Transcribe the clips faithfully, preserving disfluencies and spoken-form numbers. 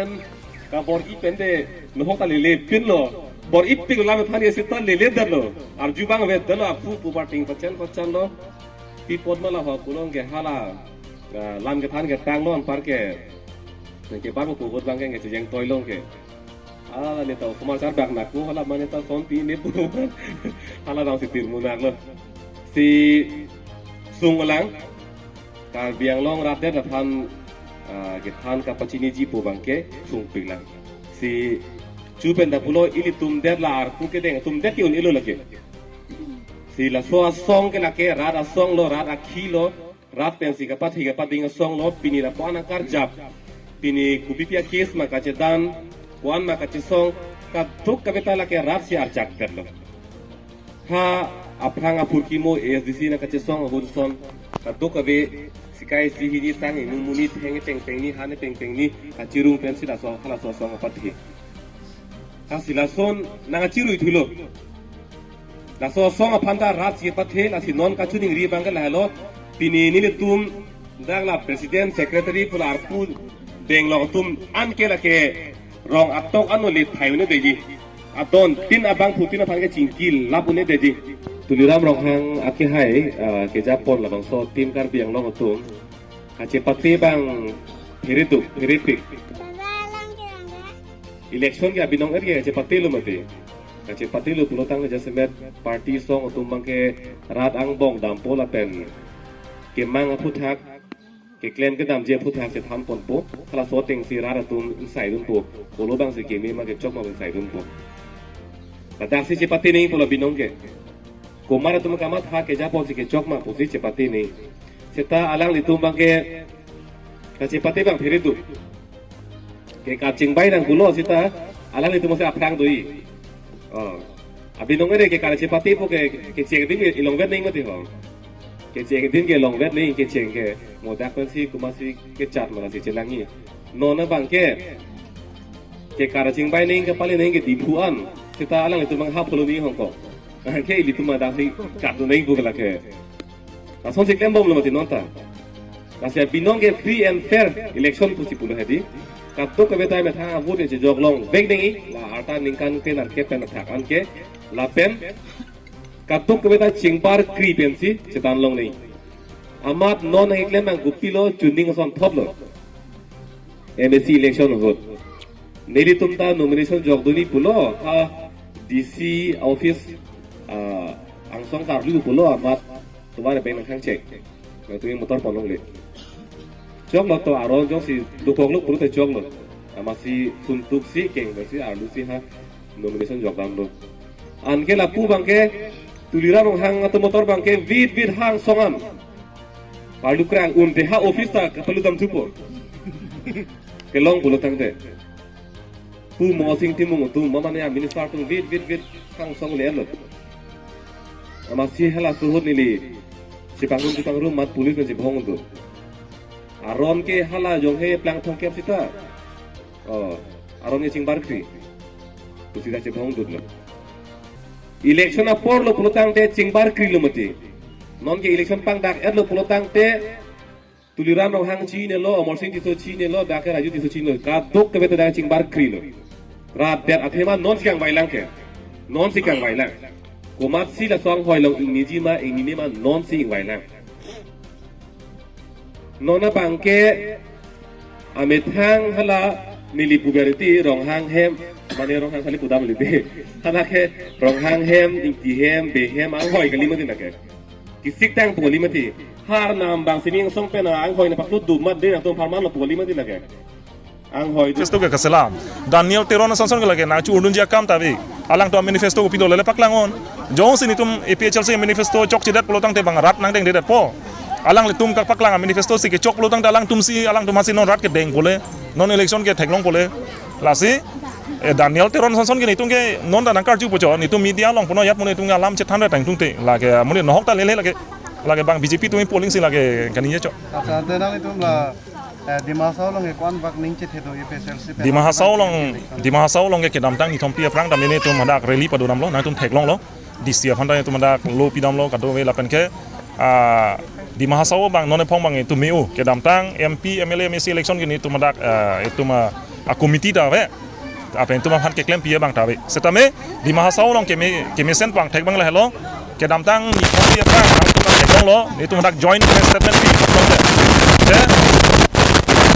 pen kabor-i pen de nohok ta lele pinlo. Bor-ipik lam than isi ta lele detlo. Arju abang ave detlo, aphu pu parting pachan pachanlo. Pi apot ma la ho kulong ke hala, ah, lam kethan ketanglo anpar ke. Ke bar pu vote abang ke chejeng toilong ke. Hala neta Kumar Charbak nak ko hala mane ta son pi ne pu. Hala abang si tirmu naklo. Si sung lang Karbi Anglong rat det aphan, ah, kethan kapachiniji pu abang ke sungpik lang. Si chu pen ta pulo ilitum det la arpu kedeng atum det ke un-elo lake. Si laso asong ke lake rat asong lo, rat akhi lo, rat pensi kapathe kapading asong lo, pini la ko-an akarjap, pini kopi pi a-case ma kachedan, ko-an ma kachesong, kadokave ta lake rat si arjak detlo. Ha aphrang aphurkimo A S D C nangkachesong ahut ason kadokave sikai isi hini sang imu muni theng pengpeng ni han pengpeng ni kachirung pensi laso halaso asong apathe. Ha si lason nangkachirui thulo. Laso asong aphan ta rat si pathe, lasi non kachiningri abang ke lahelo. Pini nelitum dak la president, secretary pu la arpu denglo atum an ke lake rong atok ano le thai un-e detji. Adon tin abangphu tin aphan ke chingki lap un-e detji. Tuliram Ronghang akehai, ah, kejapon labangso Team Karbi Anglong atum kachepate abang phere duk, phere pik. Election ke abinong er ke kachepatelo mati. Kachepatelo pulo tangte jasemet party asong atum abang ke rat angbong dampo lapen kemang aphuthak, keklem kedamji aphuthak chethan ponpo, halaso atengsi rat atum ingsaidunpo, kolo bangsi keme ma kechok ma ingsaidunpo. Ladaksi chepate nangji pulo binong ke. Komat atum kamatha keja ponsi kechok ma pusi chepate nangji. Seta alanglitum abangke kachepate abang phere do. Ke kachingbai nang pulo seta alanglitum si aphrang doji. Oh. Abinong ere ke kachepate po ke, kecheng din ke ilongvet nangji mati ho. Kecheng din ke longvet nangji, kecheng ke modak pensi komatsi kechat ma lasi chelangji. Non abangke ke kachingbai nangji, kepale nangji ke Diphu an. Seta alanglitum abang ha pulo nangji hongkok. Ke ilitum adang si kat nangji pu ke lake. Lasonsi klembomlo mati nonta. Lasi abinong ke free and fair election pusi pulo hedi. Kadokave ta methang avote chejok longvek nangji, la arta ningkan tenarkep pen athak anke, lapen kadokave ta chingbarkri pensi chethan long nangji. Amat non nangkeklem abang kopilo, chuning asonthotlo. M A C election ahut nelitum ta nomination jokdunji pulo, ha D C office, ah, angsong karlu pulo, amat tomar abeng nangkhang chek. Nangtum motor pon longle. Choklo to, aron jongsi dokoklo pulote choklo. Amatsi suntuksi keng, amatsi arlusi ha nomination jokdamlo. Anke lapu abangke Tuliram Ronghang atum motor abangke vit vit ha angsong an. Parlu krang, unte ha office ta kapaludam thupo. Kelong pulo tangte. Pu Mohsing Timung atum, mane a minister atum vit vit vit ha angsong le-etlo. Amatsi halaso ahut neli chepangrum chepangrum amat police nangchebhong do. Aron ke hala jonghe plang thomkep sita. Oh, aron ke chingbarkri. Pusi ta chebhong dutlo. Election aporlo pulo tangte chingbarkrilo mati. Non ke election pangdak-etlo pulo tangte Tuliram Ronghang chinilo, Amarsing Tisso chinilo, dak ke Raju Tisso chinilo. Kadokave ta dak chingbarkrilo. Rat det athema nonsi kangvailang ke. Nonsi kangvailang. Komatsi laso anghoi along ingniji ma ingnine ma nonsi ingvailang. Non abangke amethang hala neli puberty Ronghang hem, mane Ronghang kali pudam libe. Hala ke Ronghang hem, Ingti hem, Bey hem, anghoi kali mati lake. Kisik tang pu kali mati. Har nam bang sining song pen anghoi nangpaklut dum mat de nangtum pharman lo pu kali mati lake. Anghoi do. Manifesto ke kaselam. Daniel Teron asonson ke lake nangchu-urdunji akam ta ave. Alangtum manifesto kopilo lele paklang-on. Jongsi netum A P H L C manifesto chokchedet pulo tangte bang rat nangdengdedetpo. Alanglitum kapaklang manifesto si kechok pulo tangte alangtum si, alangtum hasi non rat kedengpo le. Non election ke theklongpo le. Lasi, eh, Daniel Teron asonson ke netum ke non ta nangkarjupo cho. Netum media along puno ajat mo netum ke alam chethan ra tang tungte. Lake, mo ne nohok ta lele lake. Lake bang B J P atum polling si lake kaningje cho. Accha, ante nangtum la, eh, Dima Hasao along ke ko-an bak ning chethe do A P H L C pen? Dima Hasao along, Dima Hasao along ke kedamtang nithom pi aphrang ta mene netum hadak rally padodamlo, nangtum theklonglo. D C aphan ta netum hadak lo pidamlo, kadokave lapen ke, ah, Dima Hasao abang non ephong abang netum me-o, kedamtang M P, M L A, M A C election ke netum hadak, ah, netum, ah, a committee ta ave. Lapen netum aphan keklem pi abang ta ave. Setame Dima Hasao along keme, kemesen pangthek abang lahelo. Kedamtang nithom pi aphrang nangtum theklonglo, netum hadak joint press statement pi. Je,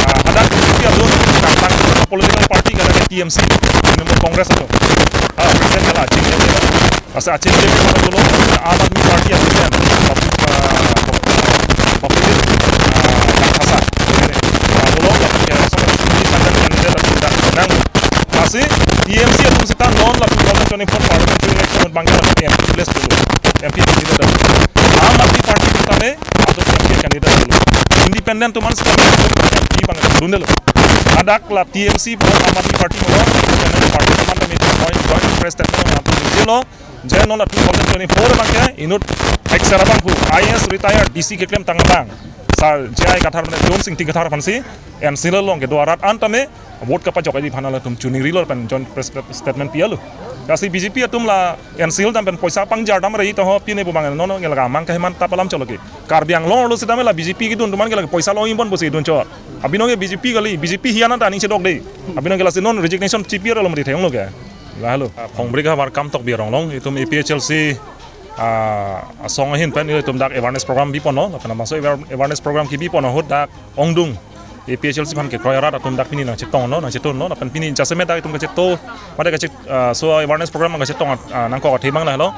ah, hadak B J P atum kedamtang political party ke lake T M C, Trinamool Congress atum. Ah, president ke la Achin Timung. Asa Achin Timung atum lo, Aam Aadmi Party atum lo, Bapu, ah, Bapu, ah, Bapuddin, ah, Langthasa. Ah, lo, lo, ya, so, candidate atum dak nang. Lasi T M C atum seta non la two thousand twenty-four parliamentary election abang ke M P place dolo. M P candidate dolo. Aam Aadmi Party atum tame atum M P candidate dolo. Independent atum an seta M P abang dundelo. Hadak la T M C pu Aam Aadmi Party mo independent party atum an tame joint, joint press statement atum dolo. Je non la two thousand twenty-four abang ke inut Excel abang pu I A S retired D C keklem tang abang. Sar J I Kathar mane John Sing Ingti Kathar aphansi N C L along kedo arat an tame vote kapajok edi aphan alangtum chuningrilo pen joint press statement pi-alo. Lasi B J P atum la N C L dam pen poisa pangjar dam rai to ho pine pu abang non ngelga mang kahiman tap alam cholo ke. Karbi Anglong arlo sitame la B J P kedun atum an ke lake poisa long-i bon pusi dun chot. Abinong ke B J P kali, B J P hian an ta aning chedok de. Abinong ke lasi non resignation chipir lo mati thenglo ke. Lahelo. Phongbri havar kam tok bi ronglong, itum A P H L C, ah, asong ahin pen ilitum dak awareness program biponlo, lapen labangso aware-, awareness program kebiponlo ahut dak ongdung A P H L C aphan kekroi arat atum dak pini nangchetonglo, nangchetonlo, lapen pini jasemet dak itum kacheto, mate kache-, ah, so awareness program kachetong, ah, nangkok athe abang lahelo.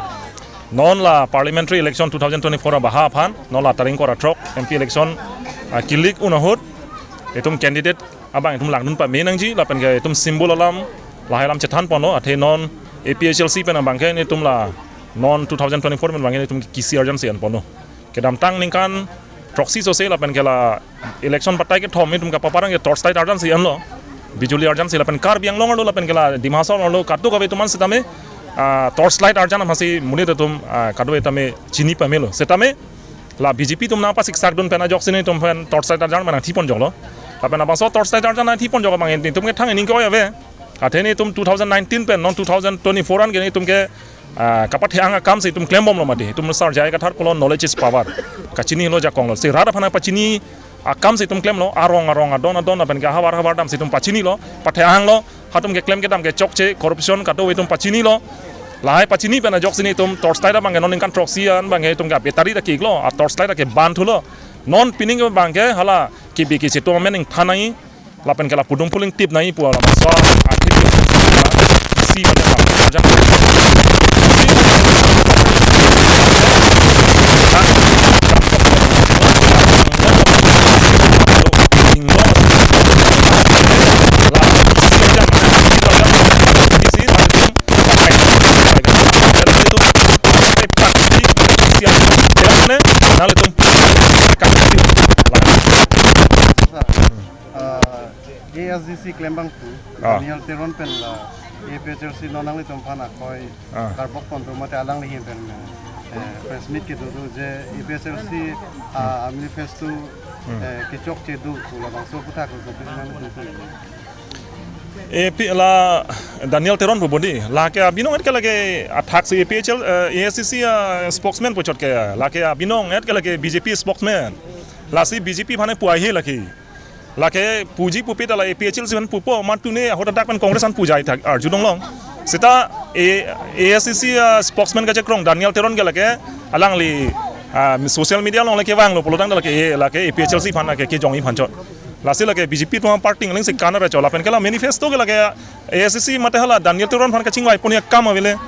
Non la parliamentary election two thousand twenty-four abaha aphan, non la tarik ingkoi ra throk M P election, ah, kilik un ahut, itum candidate abang itum langdun pame nangji, lapen ke itum symbol alam, lahai alam chethan ponlo, athe non A P H L C pen abang ke itum la, non two thousand twenty-four pen abang ke itum kisi arjan si an ponlo. Kedamtang ningkan throksi sose lapen ke la election batai kethom itum kapaparang ke torchlight arjan si anlo. Bijuli arjan si lapen Karbi Anglong arlo lapen ke la Dima Hasao arlo kadokave itum an setame, ah, torchlight arjan amatsi monit atum, ah, kadokave tame chini pamelo. Setame la B J P atum nangpasiksak dun pen ajoksi itum pen torchlight arjan nangthi ponjoklo. Lapen labangso torchlight arjan nangthi ponjok abang itum ke thang ining ke-oi ave. Athe itum two thousand nineteen pen non two thousand twenty-four an ke itum ke, ah, kapathe-ang akam si itum klembomlo mati. Itum Sir J I Kathar pulo, knowledge is power. Kachinilo jakonglo. Si rat aphan pachini akam si itum klemlo, arong arong adon adon lapen ke ahavar havar dam si itum pachinilo, pathe-anglo, hatum keklem kedam kechokche, corruption kadokave itum pachinilo. Lahai pachini pen ajoksi itum torchlight abang ke non ningkan throksi an abang ke itum ke battery ta kiklo, a torchlight ta ke ban thulo. Non pining abang ke hala kebi kechetu amen ingthan nangji, lapen ke la pudum puling tip nangji pu alam so akhir si pada arjan. Ah, A S D C klembangphu, ah, Daniel Teron pen la A P H L C non nanglitum aphan akoi, ah, karbok pontu mate alangli ahin pen, eh, press meet kedo do je A P H L C, ah, manifesto, hmm, eh, kechokche do pu labangso aputhak kopi nangtum. A P la Daniel Teron pu bodi, lake abinong et ke lake athak si A P H L, eh, A S D C, ah, spokesman puchot ke, lake abinong et ke lake B J P spokesman. Lasi B J P aphan pu ahi lake. Lake puji pupi ta la A P H L C aphan pupo, mantune ahut adak pen Congress aphan puji thak arjulonglong. Seta A-, A S D C, ah, spokesman kachekrong Daniel Teron ke lake alangli, ah, social media along lake vanglo pulotangte lake, eh, lake A P H L C aphan lake kejongji aphan chot. Lasi lake B J P atum party nangling si kanar chot lapen ke la manifesto ke lake A S D C mate hala Daniel Teron aphan kachingvai ponji akam avele.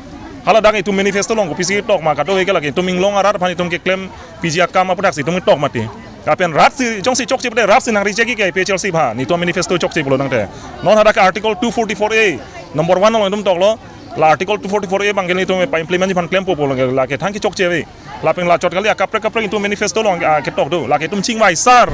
Hala dak itum manifesto along kopisi tok ma kadokave ke lake itum inglong arat aphan itum keklem piji akam aputhak si itum tok mati. Lapen rat si jongsi chokche pute rat si nang reject ke A P H L C aphan, netum manifesto chokche pulotangte. Non hadak Article two forty-four A number one along itum toklo. La Article two forty-four A abang ke netum pa-implement aphan klempo pulo lake thang kechokche ave. Lapen la chot kali akaprek kaprek itum manifesto along, ah, ketok do. Lake itum chingvai sar.